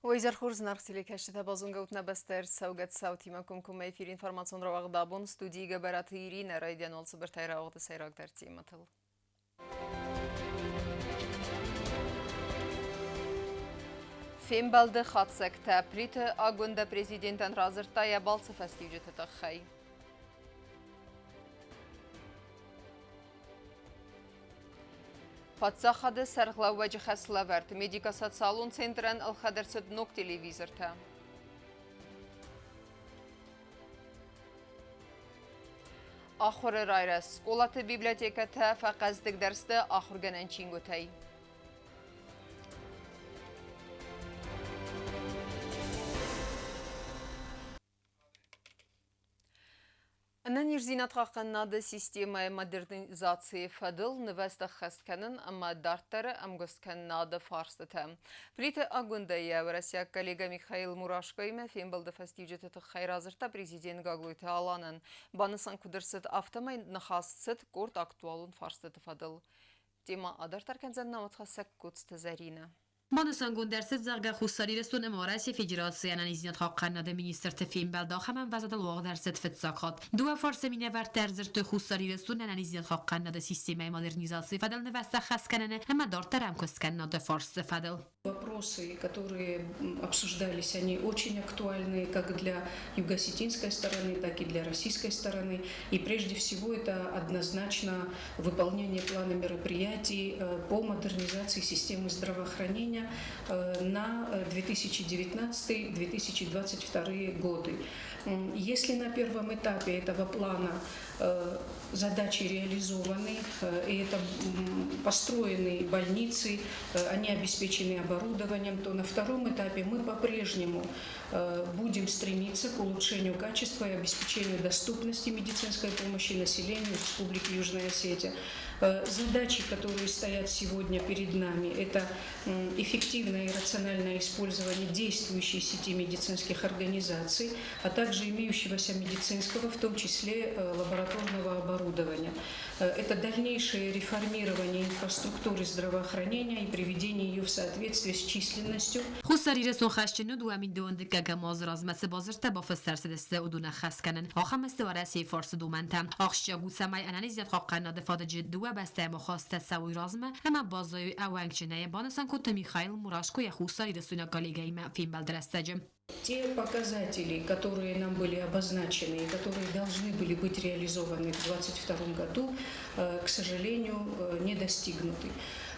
Уый зӕрхур зынаргъ телекӕсджытӕ базонгӕ ут нӕ бӕстӕ ӕрцӕугӕ цаутимӕ комкоммӕ эфир информацион рауагъд абон студийы Гӕбӕраты Иринӕ райдиан уал цыбыртӕй рауагъды сӕйрагдӕр темӕтыл. Фембӕлды хатдзӕгтӕ Плиты Агуындӕ президентӕн радзырдта йӕ балцы фӕстиуджыты тыххӕй. Паддзахады сӕргълӕууӕджы хӕслӕвӕрд медико-социалон центрӕн ӕлхӕд ӕрцыд ног телевизортӕ. Ахуыры райрӕзт скъолаты библиотекӕтӕ фӕхъӕздыгдӕр сты ахуыргӕнӕн чингуытӕй. Ӕнӕниздзинадхъахъхъӕнынады системӕйы модернизацийы фӕдыл нывӕзт ӕххӕст кӕнын ӕмӕ дарддӕры ӕмгуысткӕнынады фарстытӕ. Плиты Агуындӕ йӕ уӕрӕсейаг коллегӕ Михаил Мурашкоимӕ фембӕлды фӕстиуджыты тыххӕй радзырдта президент Гаглойты Аланӕн. Банысан куыд ӕрцыд, афтӕмӕй ныхас цыд къорд актуалон фарстыты фӕдыл. Темӕ адарддӕр кӕндзӕн нӕ уацхӕссӕг Коцты Зӕринӕ. Банысангонд ӕрцыд, зӕгъгӕ, Хуссар Ирыстон ӕмӕ Уӕрӕсейы Федерацийы ӕнӕниздзинадхъахъхъӕнынады министрты фембӕлд ахӕм ӕмвӕзадыл уагъд ӕрцыд фыццаг хатт. Дыууӕ фарсы минӕвӕрттӕ ӕрдзырдтой Хуссар Ирыстоны ӕнӕниздзинадхъахъхъӕнынады системӕйы модернизацийы фӕдыл нывӕзтӕ хӕс кӕныны ӕмӕ дарддӕр ӕмкуысткӕнынады фарсты фӕдыл. Вопросы, которые обсуждались, они очень актуальны как для юго-осетинской стороны, так и для российской стороны. И прежде всего это однозначно выполнение плана мероприятий по модернизации системы здравоохранения на 2019-2022 годы. Если на первом этапе этого плана задачи реализованы, и это построены больницы, они обеспечены оборудованием, то на втором этапе мы по-прежнему будем стремиться к улучшению качества и обеспечению доступности медицинской помощи населению Республики Южная Осетия. Задачи, которые стоят сегодня перед нами, это эффективное и рациональное использование действующей сети медицинских организаций, а также имеющегося медицинского, в том числе лабораторного оборудования. Это дальнейшее реформирование инфраструктуры здравоохранения и приведение ее в соответствие с численностью. Хуссар Ирыстон хӕсджын уыд уӕмиддон дыккӕгӕм азы размӕ цы бадзырдтӕ бафыст ӕрцыдысты, уыдоны ӕххӕст кӕнын. Ахӕм сты Уӕрӕсейы фарсы домӕнтӕ. Ахсджиаг у, цӕмӕй ӕнӕниздзинадхъахъхъӕнынады фадыджы дыууӕ бӕстӕйы ӕмахастытӕ цӕуой размӕ ӕмӕ баззайой ӕууӕнкджынӕй, банысан кодта Михаил Мурашко йӕ хуссарирыстойнаг коллегӕимӕ фембӕлды рӕстӕджы. Те показатели, которые нам были обозначены и которые должны были быть реализованы в 2022 году, к сожалению, не достигнуты.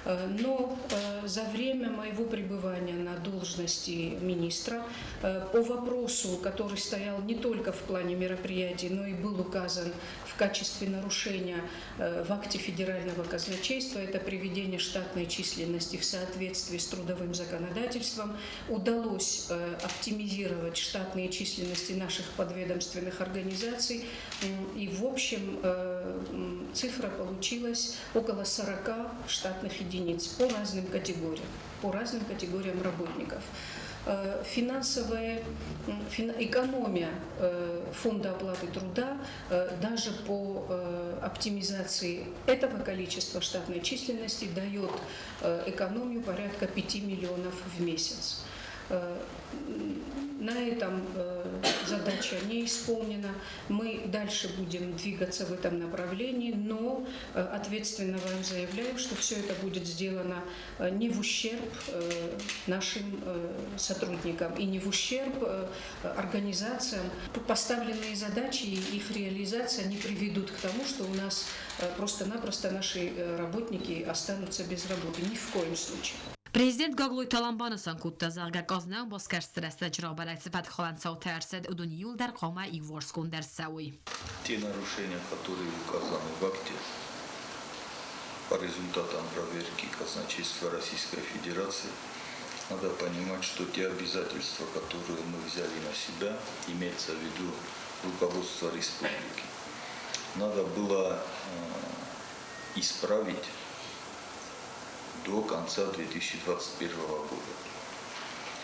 Но за время моего пребывания на должности министра по вопросу, который стоял не только в плане мероприятий, но и был указан в качестве нарушения в акте федерального казначейства, это приведение штатной численности в соответствии с трудовым законодательством, удалось оптимизировать штатные численности наших подведомственных организаций. И в общем цифра получилась около 40 штатных единиц по разным категориям, по разным категориям работников. Финансовая экономия фонда оплаты труда даже по оптимизации этого количества штатной численности дает экономию порядка 5 миллионов в месяц. На этом задача не исполнена. Мы дальше будем двигаться в этом направлении, но ответственно вам заявляю, что все это будет сделано не в ущерб нашим сотрудникам и не в ущерб организациям. Поставленные задачи и их реализация не приведут к тому, что у нас просто-напросто наши работники останутся без работы. Ни в коем случае. Президент Гаглойты Алан банысан кодта, зӕгъгӕ, къазнайон басгӕрсты рӕстӕджы рабӕрӕг цы фӕткхалӕн цаутӕ ӕрцыд, уыдон иууылдӕр хъуамӕ иуварсгонд ӕрцӕуой. Те нарушения, которые указаны в акте, по результатам проверки казначейства Российской Федерации, надо понимать, что те обязательства, которые мы взяли на себя, имеется в виду руководство республики, надо было исправить до конца 2021 года.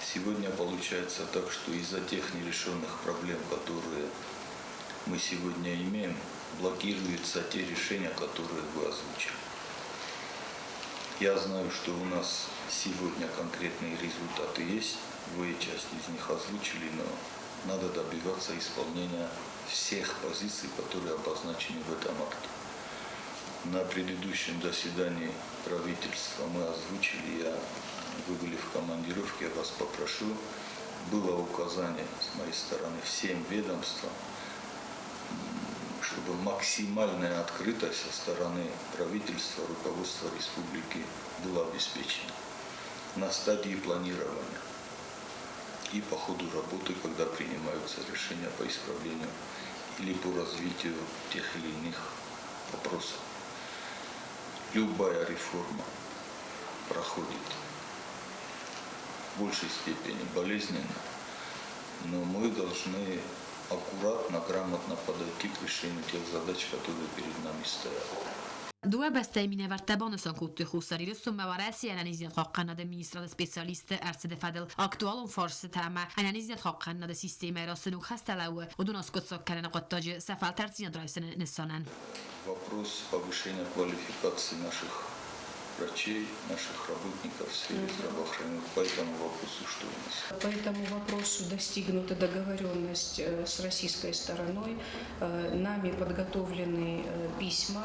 Сегодня получается так, что из-за тех нерешенных проблем, которые мы сегодня имеем, блокируются те решения, которые вы озвучили. Я знаю, что у нас сегодня конкретные результаты есть. Вы часть из них озвучили, но надо добиваться исполнения всех позиций, которые обозначены в этом акте. На предыдущем заседании правительства мы озвучили, вы были в командировке, я вас попрошу, было указание с моей стороны всем ведомствам, чтобы максимальная открытость со стороны правительства, руководства республики была обеспечена на стадии планирования и по ходу работы, когда принимаются решения по исправлению или по развитию тех или иных вопросов. Любая реформа проходит в большей степени болезненно, но мы должны аккуратно, грамотно подойти к решению тех задач, которые перед нами стоят. Дыууӕ бӕстӕйы минӕвӕрттӕ банысан кодтой Хуссар Ирыстонмӕ Уӕрӕсейы ӕнӕниздзинад хъахъхъӕнынады министрады специалистты ӕрцыды фӕдыл актуалон фарстытӕ ӕмӕ ӕнӕниздзинад хъахъхъӕнынады системӕйы раз цы ног хӕстӕ лӕууы, уыдон аскъуыддзаг кӕныны хъуыддаджы сӕ фӕлтӕрддзинад райсыны нысанӕн. Вопрос повышения квалификации наших врачей, наших работников в сфере здравоохранения. По этому вопросу что у нас? По этому вопросу достигнута договоренность с российской стороной. Нами подготовлены письма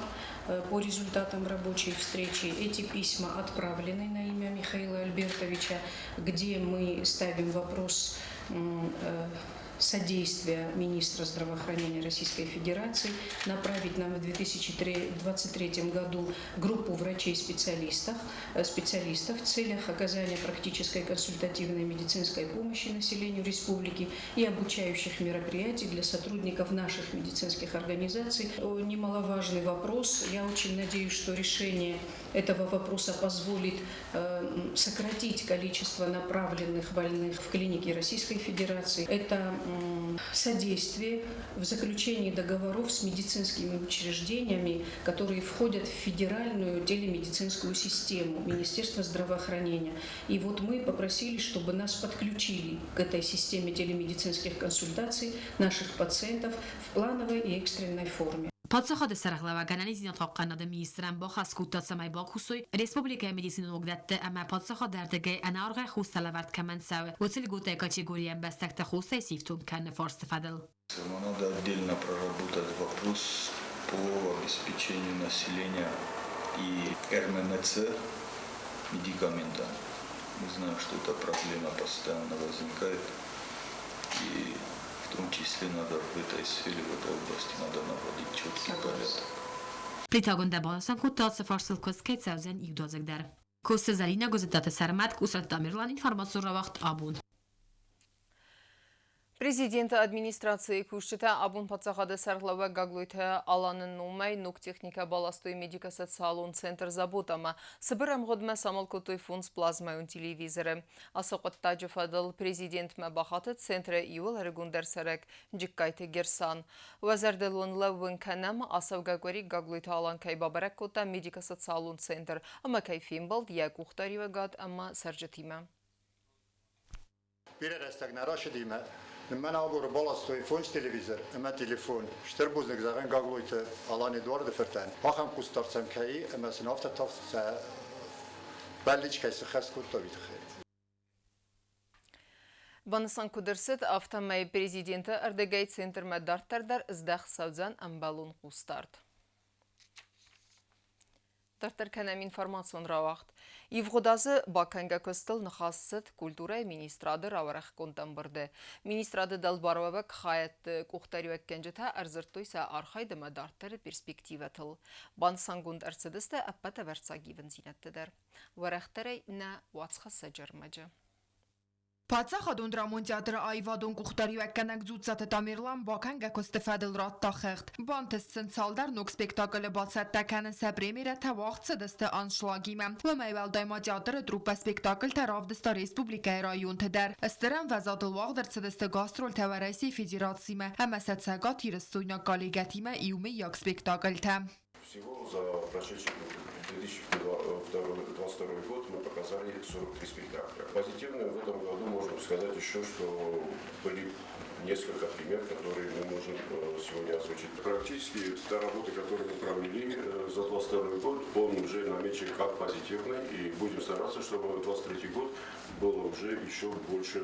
по результатам рабочей встречи. Эти письма отправлены на имя Михаила Альбертовича, где мы ставим вопрос содействия министра здравоохранения Российской Федерации направить нам в 2023 году группу врачей-специалистов специалистов в целях оказания практической консультативной медицинской помощи населению республики и обучающих мероприятий для сотрудников наших медицинских организаций. Немаловажный вопрос. Я очень надеюсь, что решение этого вопроса позволит сократить количество направленных больных в клиники Российской Федерации. Это содействие в заключении договоров с медицинскими учреждениями, которые входят в федеральную телемедицинскую систему Министерства здравоохранения. И вот мы попросили, чтобы нас подключили к этой системе телемедицинских консультаций наших пациентов в плановой и экстренной форме. Паддзахады сӕргълӕууӕг ӕнӕниздзинад хъахъхъӕнынады министрӕн бахӕс кодта, цӕмӕй бакусой республикӕйы медицинон уагдӕтты ӕмӕ паддзахады ӕрдыгӕй ӕнӕаргъӕй хостӕ лӕвӕрд кӕмӕн цӕуы, уыцы льготӕйы категорийы ӕмбӕстӕгты хостӕй сифтонг кӕныны фарсты фӕдыл. Надо отдельно проработать вопрос по обеспечению населения и РММЦ медикаментами. Мы знаем, что эта проблема постоянно возникает. И в том числе надо в этой сфере, в этой области надо наводить четкий порядок. Плиты Агуындӕ банысан кодта, ацы фарстыл куыст кӕй цӕудзӕн иудадзыг дӕр. Коцты Зӕлинӕ, Гуызыттаты Сӕрмӕт, Кусарты Тамерлан, информацион рауагъд Абон. Президенты администрацийы кусджытӕ абон паддзахады сӕргълӕууӕг Гаглойты Аланы номӕй ног техникӕ баластой медико-социалон центр Забота-мӕ. Цыбыр ӕмгъуыдмӕ самал кодтой фондз плазмӕйон телевизоры. Ацы хъуыддаджы фӕдыл президентмӕ бахатыд центры иууыл ӕрыгондӕр цӕрӕг Джыккайты Герсан. Уӕ зӕрдыл уын лӕууын кӕнӕм, ацӕугӕ къуыри Гаглойты Алан кӕй бабӕрӕг кодта медико-социалон центр ӕмӕ кӕй фембӕлд йӕ къухдариуӕгад ӕмӕ цӕрджытимӕ. Бирӕ рӕстӕг нӕ рацыдимӕ мӕн агуры баластой фондз телевизор ӕмӕ телефон. Стыр бузныг зӕгъын Гаглойты Алан Эдуарды фыртӕн. Ахӕм хъусдард сӕм кӕй и ӕмӕ сын афтӕ тагъд сӕ бӕллиц кӕй сыххӕст кодта, уый тыххӕй. Банысан куыд ӕрцыд, афтӕмӕй президенты ӕрдыгӕй центрмӕ дарддӕр дӕр здӕхт цӕудзӕн ӕмбӕлон хъусдард. Дарддӕр кӕнӕм информацион рауагъд. Ивгъуыд азы бакӕнгӕ куыстыл ныхас цыд культурӕйы министрады рауӕрӕхгонд ӕмбырды. Министрады дӕлбаруӕвӕг хайӕдты къухдариуӕггӕнджытӕ ӕрдзырдтой сӕ архайд ӕмӕ дарддӕры перспективӕтыл. Банысангонд ӕрцыдысты ӕппӕт ӕвӕрццаг ивындзинӕдтӕ дӕр. Уӕрӕхдӕрӕй нӕ уацхӕссӕджы ӕрмӕджы. Паддзахадон драмон театры аивадон къухдариуӕггӕнӕг Дзуццаты Тамерлан бакӕнгӕ куысты фӕдыл радта хыгъд. Бантыст сын цалдӕр ног спектаклы бацӕттӕ кӕнын, сӕ премьерӕтӕ уагъд цыдысты аншлагимӕ. Уымӕй уӕлдай ма театры труппӕ спектакльтӕ равдыста республикӕйы районты дӕр. Стыр ӕмвӕзадыл уагъд ӕрцыдысты гастрольтӕ Уӕрӕсейы Федерацимӕ ӕмӕ сӕ цӕгатирыстойнаг коллегӕтимӕ иумӕйаг спектакльтӕ. Всего за прошедший год. 2022 год мы показали 43 спектакля. Позитивным в этом году можем сказать еще, что были несколько примеров, которые мы можем сегодня озвучить. Практически та работа, которую мы провели за 2022 год, он уже намечен как позитивный, и будем стараться, чтобы в 2023 год было уже еще больше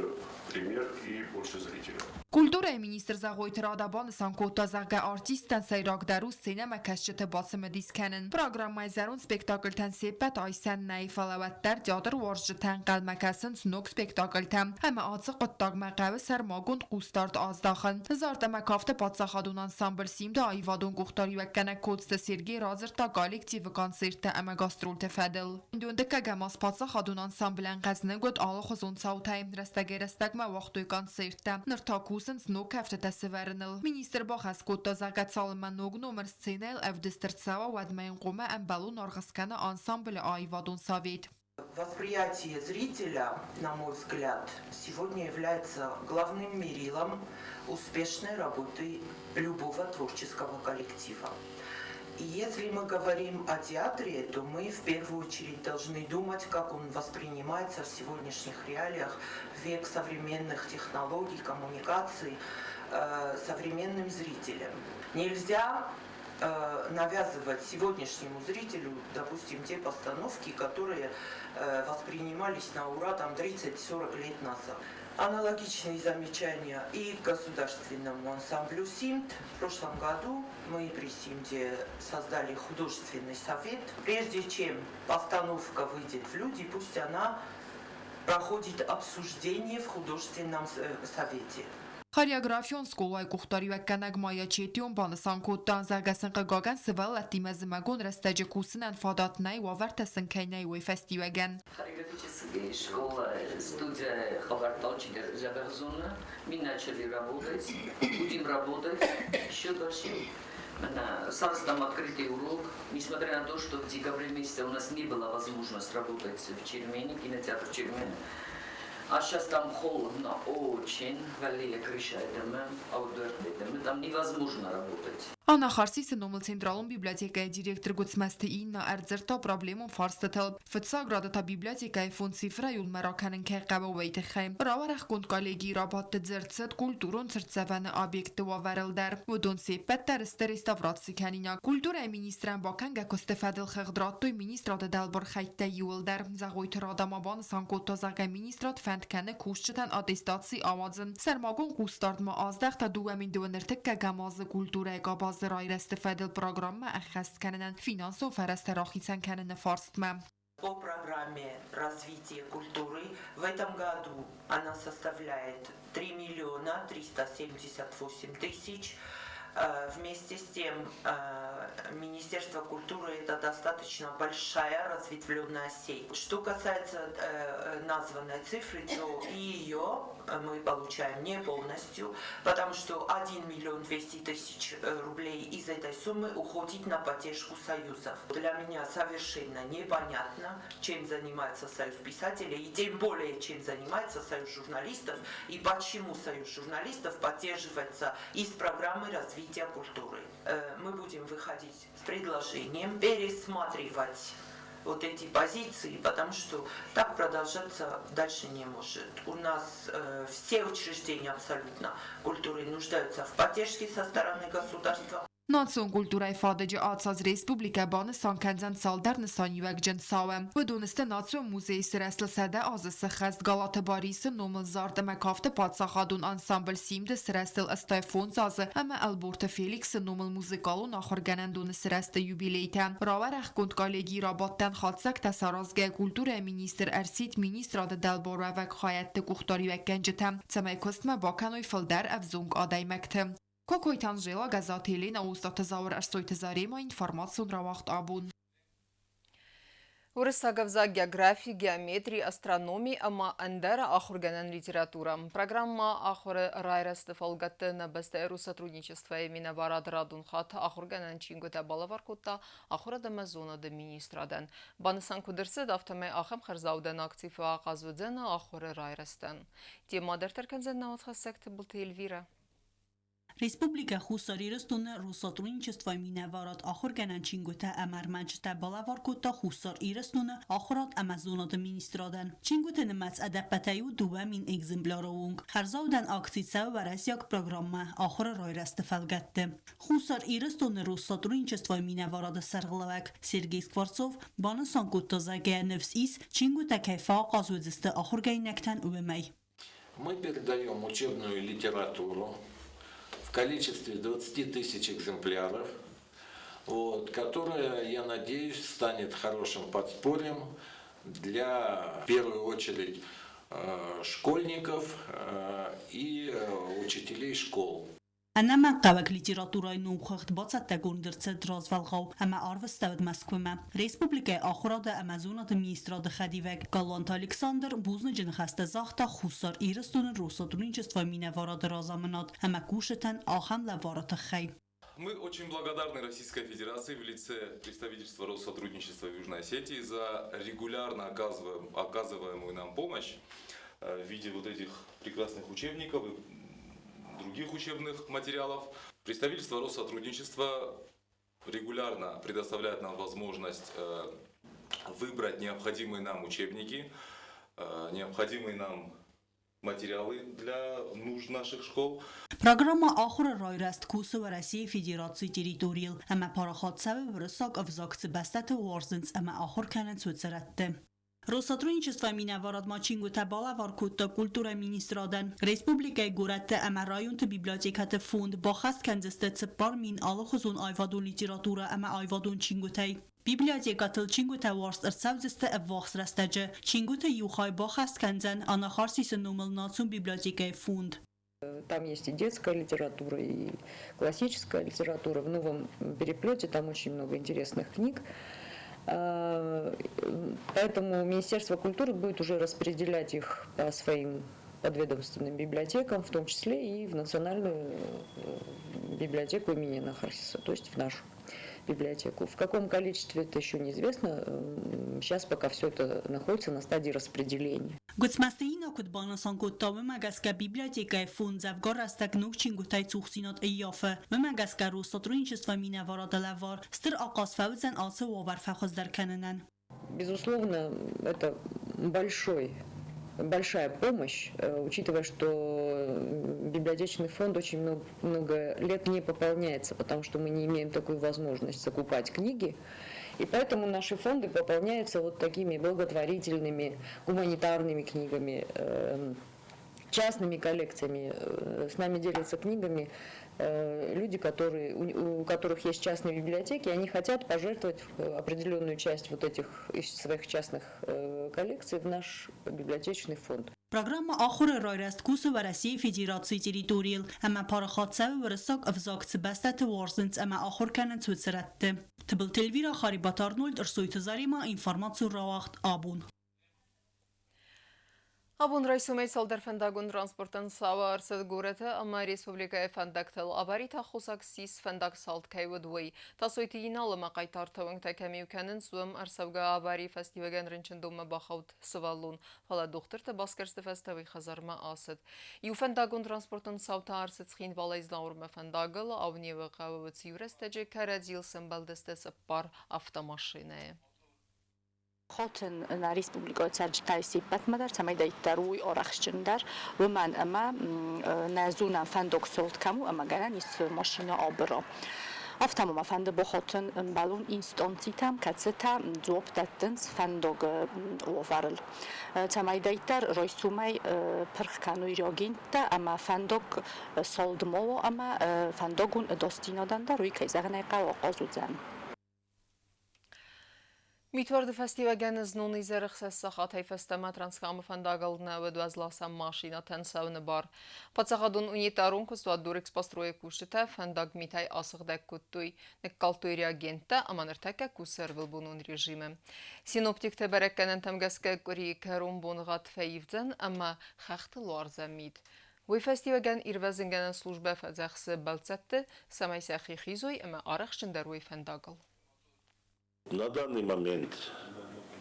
пример и больше зрителей. Культурӕйы министр Зӕгъойты Рада банысан кодта, зӕгъгӕ, артисттӕн сӕйрагдӕр у сценӕмӕкӕсджыты бацымыдис кӕнын. Программӕйы зӕронд спектакльтӕн се ппӕт айсӕн нӕй, фӕлӕ уӕддӕр театр уарзджытӕ ӕнхъӕлмӕ кӕсынц ног спектакльтӕм ӕмӕ ацы хъуыддагмӕ хъӕуы сӕрмагонд хъусдард аздахын. Зард ӕмӕ кафты паддзахадон ансамбль Симд-ы аивадон къухдариуӕггӕнӕг Коцты Сергей радзырдта коллективы концерттӕ ӕмӕ гастролты фӕдыл. Дыккӕгӕм аз паддзахадон ансамблӕн хъӕзныг уыд алыхуызон цаутӕй, рӕстӕгӕй-рӕстӕгмӕ уагътой концерттӕ. Ныр та кусынц ног кӕфтытӕ сӕвӕрыныл. Министр бахӕс кодта, зӕгъгӕ, цалынмӕ ног номыр сценӕйыл ӕвдыст ӕрцӕуа, уӕдмӕ йын хъуамӕ ӕмбӕлон аргъ скӕна ансамблы аивадон совет. Восприятие зрителя, на мой взгляд, сегодня является главным мерилом успешной работы любого творческого коллектива. И если мы говорим о театре, то мы в первую очередь должны думать, как он воспринимается в сегодняшних реалиях, в век современных технологий, коммуникаций, современным зрителям. Нельзя навязывать сегодняшнему зрителю, допустим, те постановки, которые воспринимались на ура там 30-40 лет назад. Аналогичные замечания и к государственному ансамблю «Симд». В прошлом году мы при «Симде» создали художественный совет. Прежде чем постановка выйдет в люди, пусть она проходит обсуждение в художественном совете. Хореографион скъолайы къухдариуӕггӕнӕг Майя Четион банысан кодта, зӕгъгӕ сын хъыгагӕн сывӕллӕттимӕ зымӕгон рӕстӕджы кусынӕн фадат нӕй, уавӕртӕ сын кӕй нӕй, уый фӕстиуӕгӕн. Хореографическая школа, студия Хабарталчика Заберзона. Мы начали работать, будем работать еще дальше. Сразу открытый урок, несмотря на то, что в декабре месяце у нас не было возможности работать в Чермене, кинотеатр Чермен. А сейчас там холодно очень, валия крыша это, там невозможно работать. Анахарсисы номыл централон библиотекӕйы директор Гуыцмӕзты Инна ӕрдзырдта проблемон фарстытыл. Фыццаг рады та библиотекӕйы фонд цифрӕйонмӕ ракӕнын кӕй хъӕуы, уый тыххӕй. Рауӕрӕхгонд коллегийы рабадты дзырд цыд культурон цыртдзӕвӕны объектты уавӕрыл дӕр. Уыдон се ппӕт дӕр сты реставраци кӕнинаг. Культурӕйы министрӕн бакӕнгӕ куысты фӕдыл хыгъд радтой министрады дӕлбар хӕйттӕ иууылдӕр. Зӕгъойты Рада ма банысан кодта, зӕгъгӕ, министрад фӕнд кӕны кусджытӕн аттестаци ауадзын. Сӕрмагонд хъусдард ма аздӕхта 2032 азы культурӕйы къабазы райрӕзты фӕдыл программӕ ӕххӕст кӕнынӕн финансон фӕрӕзтӕ рахицӕн кӕныны фарстмӕ. По программе развития культуры в этом году она составляет 3 миллиона 378 тысяч. Вместе с тем, Министерство культуры – это достаточно большая разветвленная сеть. Что касается названной цифры, то и ее мы получаем не полностью, потому что 1 миллион 200 тысяч рублей из этой суммы уходит на поддержку союзов. Для меня совершенно непонятно, чем занимается Союз писателей, и тем более, чем занимается Союз журналистов, и почему Союз журналистов поддерживается из программы развития культуры. Мы будем выходить с предложением пересматривать вот эти позиции, потому что так продолжаться дальше не может. У нас все учреждения абсолютно культуры нуждаются в поддержке со стороны государства. Национ культурӕйы фадыджы ацы аз республикӕ банысан кӕндзӕн цалдӕр нысаниуӕгджын цауы. Уыдон сты Национ музейы сырӕзтыл 100 азы сӕххӕст, Галаты Барисы номыл зард ӕмӕ кафты паддзахадон ансамбль Симды сырӕзтыл 85 азы ӕмӕ Ӕлборты Феликсы номыл музыкалон ахуыргӕнӕндоны сырӕзты юбилейтӕ. Рауӕрӕхгонд коллегийы рабадтӕн хатдзӕгтӕ саразгӕйӕ культурӕйы министр ӕрсидт министрады дӕлбаруӕвӕг хайӕдты къухдариуӕггӕнджытӕм, цӕмӕй куыстмӕ бакӕной фылдӕр ӕвзонг адӕймӕгты. Кокойты Анжела, Гӕззаты Елена, Остъаты Зауыр, Ӕрсойты Зарема, информацион рауагъд Абон. Уырыссаг ӕвзаг, географи, геометри, астрономи ӕмӕ ӕндӕр ахуыргӕнӕн литературӕ. Программӕ ахуыры райрӕзты фӕлгӕтты нӕ бӕстӕйы Россотрудничествойы минӕварад радон хатт ахуыргӕнӕн чингуытӕ балӕвар кодта ахуырад ӕмӕ зонады министрадӕн. Банысан куыд ӕрцыд, афтӕмӕй ахӕм хӕрзаудӕн акци фӕахъаз уыдзӕн ахуыры райрӕзтӕн. Темӕ дарддӕр кӕндзӕн нӕ уацхӕссӕг Тыбылты Эльвирӕ. Республикӕ Хуссар Ирыстоны Россотрудничествойы минӕварад ахуыргӕнӕн чингуытӕ ӕмӕ ӕрмӕджытӕ балӕвар кодта Хуссар Ирыстоны Ахуырад ӕмӕ зонады министрадӕн. Чингуыты нымӕц ӕдӕппӕтӕй у 2000 экземпляры онг. Хӕрзаудӕн акци цӕуы уӕрӕсейаг программӕ Ахуыры райрӕзты фӕлгӕтты. Хуссар Ирыстоны Россотрудничествойы минӕварады сӕргълӕууӕг Сергей Скворцов банысан кодта, зӕгъгӕ, ныфс ис, чингуытӕ кӕй фӕахъаз уыдзысты ахуыргӕнинӕгтӕн, уымӕй. Мы передаем учебную литературу в количестве 20 тысяч экземпляров, вот, которая, я надеюсь, станет хорошим подспорьем для, в первую очередь, школьников и учителей школ. Ӕнӕмӕнгхъӕуӕг литературӕйы номхыгъд бацӕттӕгонд ӕрцыд развӕлгъау ӕмӕ арвыстӕуыд Мӕскуымӕ. Республикӕйы Ахуырады ӕмӕ зонады министрады хӕдивӕг Галуанты Александр бузныджы ныхӕстӕ загъта Хуссар Ирыстоны Россотрудничествойы минӕварады разамынад ӕмӕ кусджытӕн ахӕм лӕвары тыххӕй. Мы очень благодарны Российской Федерации в лице представительства Россотрудничества в Южной Осетии за регулярно оказываемую нам помощь в виде вот этих прекрасных учебников и других учебных материалов. Представительство Россотрудничества регулярно предоставляет нам возможность выбрать необходимые нам учебники, необходимые нам материалы для нужд наших школ. Программӕ Ахуыры райрӕзт кусы Уӕрӕсейы Федерацийы территорийыл ӕмӕ парахат цӕуы уырыссаг ӕвзаг цы бӕстӕты уарзынц ӕмӕ ахуыр кӕнынц, уыцы рӕтты. Россотрудничество минӕварадмӕ чингуытӕ балӕвар кодта культурӕйы министрадӕн. Республикӕйы горӕтты ӕмӕ районты библиотекӕты фонд баххӕст кӕндзысты 4000 алыхуызон аивадон литературӕ ӕмӕ аивадон чингуытӕй. Библиотекӕтыл чингуытӕ уарзт ӕрцӕудзысты ӕввахс рӕстӕджы. Чингуыты иу хай баххӕст кӕндзӕн Анахарсисы номыл национ библиотекӕйы фонд. Там есть и детская литература, и классическая литература. В новом переплете там очень много интересных книг. Поэтому Министерство культуры будет уже распределять их по своим подведомственным библиотекам, в том числе и в Национальную библиотеку имени Анахарсиса, то есть в нашу библиотеку. В каком количестве, это еще неизвестно. Сейчас пока все это находится на стадии распределения. Гуыцмӕзты Инна куыд банысан кодта, уымӕ гӕсгӕ библиотекӕйы фонд дзӕвгар рӕстӕг ног чингуытӕй цухдзинад ӕййафы. Уымӕ гӕсгӕ Россотрудничество минӕварады лӕвар стыр ахъаз фӕуыдзӕн ацы уавӕр фӕхуыздӕр кӕнынӕн. Безусловно, это большой большая помощь, учитывая, что библиотечный фонд очень много, много лет не пополняется, потому что мы не имеем такую возможность закупать книги. И поэтому наши фонды пополняются вот такими благотворительными, гуманитарными книгами, частными коллекциями. С нами делятся книгами люди, которые, у которых есть частные библиотеки, они хотят пожертвовать определенную часть вот этих из своих частных коллекций в наш библиотечный фонд. Программӕ Ахуыры райрӕзт кусы Уӕрӕсейы Федерацийы территорийыл ӕмӕ парахат цӕуы уырыссаг ӕвзаг цы бӕстӕты уарзынц ӕмӕ ахуыр кӕнынц, уыцы рӕтты. Тыбылты Эльвира, Харибаты Арнольд, Ӕрсойты Заремӕ, информацион рауагъд «Абон». Абон райсомӕй цалдӕр фӕндагон транспортӕн цауы ӕрцыд горӕты ӕмӕ республикӕйы фӕндӕгтыл. Аварийы аххосаг ссис фӕндаг салд кӕй уыд, уый. Тасойты Инал ӕмӕ хъайтарты уӕнгтӕ кӕм иу кӕнынц, уым ӕрцӕугӕ аварийы фӕстиуӕгӕн рынчындонмӕ бахауд сывӕллон. Фӕлӕ дохтырты басгӕрсты фӕстӕ уый хӕдзармӕ ацыд. Иу фӕндагон транспортон цау та ӕрцыд Цхинвалӕй Знауырмӕ фӕндагыл. Аунеуы хъӕуы уыцы иу рӕстӕджы кӕрӕдзийыл сӕмбӕлдысты цыппар автомашинӕйы. Хотын нӕ республикӕйы цӕрджытӕй се ппӕтмӕ дӕр, цӕмӕйдӕриддӕр уой арӕхстджындӕр, уымӕн ӕмӕ нӕ зонӕм фӕндаг салд кӕм у ӕмӕ гӕнӕн ис машинӕ абыра. Афтӕ ма мӕ фӕнды бахатын ӕмбӕлон инстанцитӕм, кӕцытӕ дзуапп дӕттынц фӕндагы уавӕрыл. Цӕмӕйдӕриддӕр райсомӕй пырх кӕной реагенттӕ ӕмӕ фӕндаг салд ма уа ӕмӕ фӕндагон ӕдасдзинадӕн дӕр уый, кӕй зӕгъын ӕй хъӕуы, ахъаз уыдзӕн. Митуарды фӕстиуӕгӕн знон изӕры хсӕз сахатӕй фӕстӕмӕ Транскамы фӕндагыл нӕ уыд уӕзласӕн машинӕтӕн цӕуыны бар. Паддзахадон унитарон куыстуат Дорэкспострой-ы кусджытӕ фӕндаг митӕй асыгъдӕг кодтой, ныккалдтой реагенттӕ ӕмӕ ныртӕккӕ кусы ӕрвылбонон режимы. Синоптикты бӕрӕггӕнӕнтӕм гӕсгӕ къуырийы кӕрон боныгъӕд фӕивдзӕн ӕмӕ хӕхты луардзӕн мит. Уый фӕстиуӕгӕн ирвӕзынгӕнӕн службӕ фӕдзӕхсы бӕлццӕтты, цӕмӕй сӕхи хизой ӕмӕ арӕхстджындӕр уой фӕндагыл. На данный момент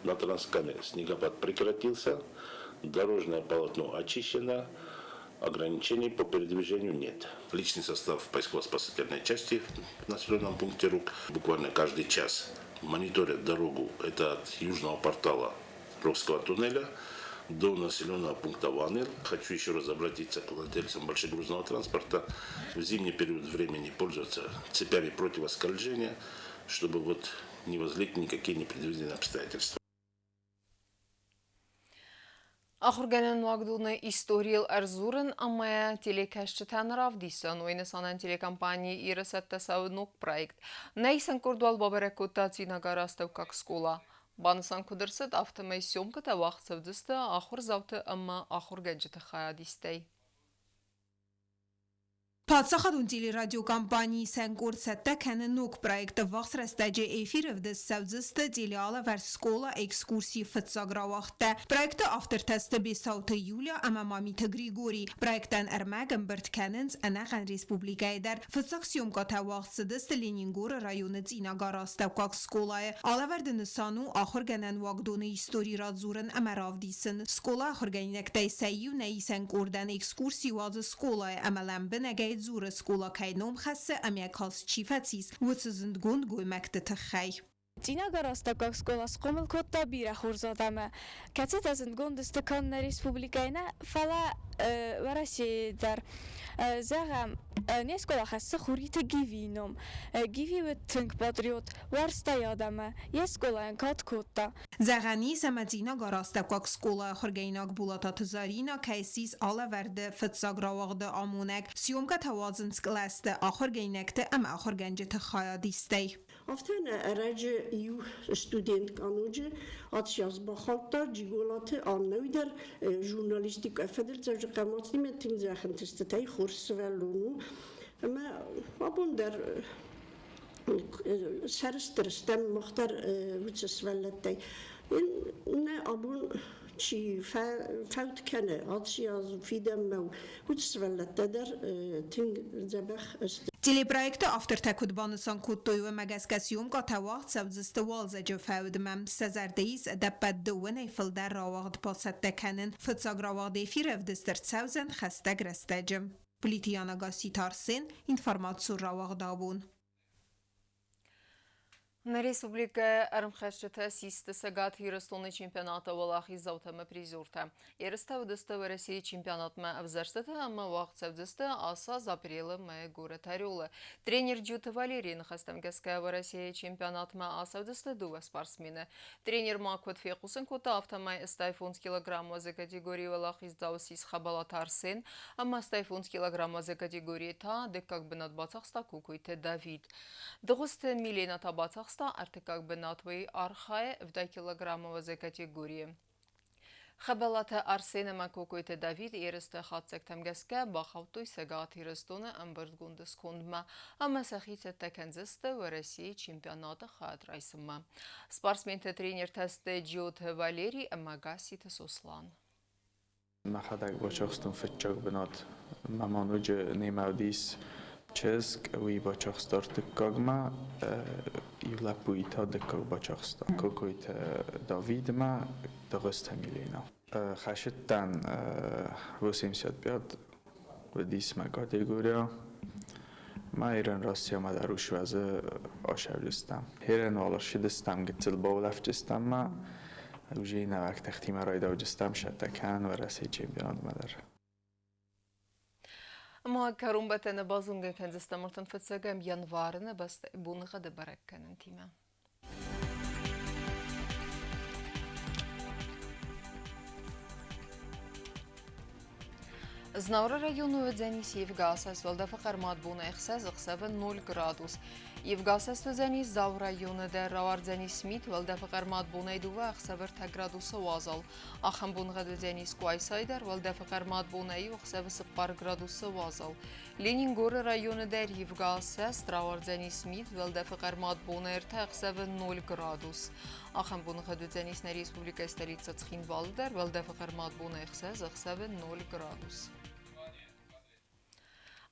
на Транскаме снегопад прекратился, дорожное полотно очищено. Ограничений по передвижению нет. Личный состав поисково-спасательной части в населенном пункте Рук буквально каждый час мониторят дорогу. Это от южного портала Рокского туннеля до населенного пункта Ванир. Хочу еще раз обратиться к владельцам большегрузного транспорта. В зимний период времени пользоваться цепями противоскольжения, чтобы вот не возникли никакие непредвиденные обстоятельства. Ахуыргӕнӕн уагдоны историйыл ӕрдзурын ӕмӕ телекӕсджытӕн равдисын, уый нысанӕн телекомпани Иры цӕттӕ цӕуы ног проект. Нӕ исӕн къорд уал бабӕрӕг кодта Цъинагары астӕуккаг скъола. Банысан куыд ӕрцыд, афтӕмӕй съемкӕтӕ уагъд цӕудзысты ахуырдзауты ӕмӕ ахуыргӕнджыты хайадистӕй. Паддзахадон телерадиокомпани исӕн къорд цӕттӕ кӕны ног проект. Ӕввахс рӕстӕджы эфиры ӕвдыст цӕудзысты телеалӕвӕрд «Скъола экскурсийы» фыццаг рауагъдтӕ. Проекты автортӕ сты Бесауты Юля ӕмӕ Мамиты Григорий. Проектӕн ӕрмӕг ӕмбырд кӕнынц ӕнӕхъӕн республикӕйы дӕр. Фыццаг съемкӕтӕ уагъд цыдысты Ленингоры районы Цъинагары астӕуккаг скъолайы. Алӕвӕрды нысан у ахуыргӕнӕн уагдоны истори радзурын ӕмӕ равдисын. Скъола ахуыргӕнинӕгтӕй сӕ иу нӕ исӕн къордӕн экскурси уадзы скъолайы ӕмӕ лӕмбынӕгӕй дзуры, скъола кӕй ном хӕссы ӕмӕ каст чи фӕцис, уыцы зындгонд гоймӕгты тыххӕй. Цъинагары астӕуккаг скъола схъомыл кодта бирӕ хорз адӕмы, кӕцытӕ зындгонд сты канд нӕ республикӕйы нӕ, фӕлӕ Уӕрӕсейы дӕр. Зӕгъӕм, не скъола хӕссы Хуриты Гивийы ном. Гиви уыд тынг патриот, уарзта йӕ адӕмы, йе скъолайӕн кад кодта. Зӕгъӕн ис, ӕмӕ Цъинагары астӕуккаг скъолайы ахуыргӕнинаг Булататы Заринӕ кӕй ссис алӕвӕрды фыццаг рауагъды амонӕг. Съемкӕтӕ уадзынц кълӕсты ахуыргӕнинӕгты ӕмӕ ахуыргӕнджыты хайадистӕй. Афтӕ нӕ ӕрӕджы иу студент къаноджы Ацяз бахаудта Джиголаты Аннӕ дӕр журналистикӕ фӕдыл Дзӕуджыхъӕумӕ тынг дзӕхӕнтыстытӕй хорз сывӕллон у. Ӕмӕ абон дӕр сӕрыстыр стӕм мах дӕр уыцы сывӕллӕттӕй. Нӕ абон чи фӕуд кӕны, Ацяз фидӕнмӕ уыцы сывӕллӕттӕ дӕр тынг дзӕбӕх сты. Телепроекты автортӕ куыд банысан кодтой, уымӕ гӕсгӕ съемкӕтӕ уагъд цӕудзысты уалдзӕджы фӕудмӕ. Сӕ зӕрды ис ӕдӕппӕт дыууынӕй фылдӕр рауагъд бацӕттӕ кӕнын. Фыццаг рауагъд эфиры ӕвдыст ӕрцӕудзӕн хӕстӕг рӕстӕджы. Плиты Яна Гасситы Арсен, информацион рауагъд абон. Нӕ республикӕйы ӕрмхӕсджытӕ систы Цӕгат Ирыстоны чемпионаты уӕлахиздзаутӕ ӕмӕ призертӕ. Ерыстӕ уыдысты Уӕрӕсейы чемпионатмӕ ӕвзӕрстытӕ ӕмӕ уагъд цӕудзысты ацы аз апрелы мӕйы горӕт Орелы. Тренер Джуты Валерийы ныхӕстӕм гӕсгӕ Уӕрӕсейы чемпионатмӕ ацӕудзысты дыууӕ спортсмены. Тренер ма куыд фехъусын кодта, афтӕмӕй 85 килограммы категорийы уӕлахиздзау ссис Хӕбӕлаты Арсен ӕмӕ 85 килограммы категорийы та дыккаг бынат бацахста Кокойты Давид. Дыгъуызты Милена та бацахста ӕртыккаг бынат, уый архайы 70 килограммовой категорийы. Хӕбӕлаты Арсен ӕмӕ Кокойты Давид ерысты хатдзӕгтӕм гӕсгӕ бахаудтой Цӕгат Ирыстоны ӕмбырдгонды скондмӕ ӕмӕ сӕхи цӕттӕ кӕндзысты Уӕрӕсейы чемпионаты хайад райсынмӕ. Спортсменты тренертӕ сты Джиоты Валерий ӕмӕ Гасситы Сослан. Мӕхӕдӕг бацахстон фыццаг бынат. Мӕ ма ноджы немӕ уыдис чызг, уый бацахста ӕртыккагмӕ, иу лӕппуйы та дыккаг бацахста. Кокойты Давидмӕ, Дыгъуызты Милена. Хӕсыдтӕн 85 уыдис мӕ категория. Мӕ Иран Россиямӕ дӕр усвӕзы ащӕвдыстам. Херен уал ӕрсыдыстам гыццыл баулӕфджыстам ма, уже нӕуӕг тӕхтимӕ райдауджыстам сӕттӕ кӕнын Уӕрӕсейы чемпионатмӕ дӕр. Ма кӕронбӕттӕны базонгӕ кӕндзыстӕм 35 январы нӕ бӕстӕйы боныгъӕды бӕрӕггӕнӕнтимӕ. Знауыры районы уыдзӕнис ивгӕ уӕлдӕфы хъӕрмад бон ӕхсӕз, ӕхсӕвы 0 градус. Ивгӕ уыдзӕнис Дзауы районы дӕр рауардзӕнис мит, уӕлдӕфы хъӕрмад бонӕй дыууӕ, ӕхсӕвы ӕртӕ градусы уазал. Ахӕм боныгъӕд уыдзӕнис Къуайсайы дӕр, уӕлдӕфы хъӕрмад бонӕй иу, ӕхсӕвы цыппар градусы уазал. Ленингоры районы дӕр ивгӕ рауардзӕнис мит, уӕлдӕфы хъӕрмад бонӕй ӕртӕ, ӕхсӕвы 0 градус. Ахӕм боныгъӕд уыдзӕнис нӕ республикӕйы столицӕ Цхинвалы дӕр, уӕлдӕфы хъӕрмад бонӕй ӕхсӕз, ӕхсӕвы 0 градус.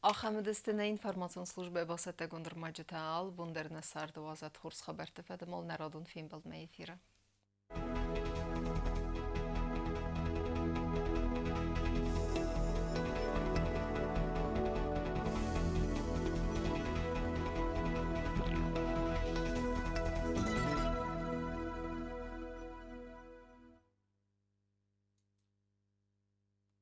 Ахӕм уыдысты нӕ информацион службӕйы бацӕттӕгонд ӕрмӕджытӕ. Алыбон дӕр нӕ царды уадзӕд хорз хабӕртты фӕдыл нӕ радон фембӕлдмӕ эфиры.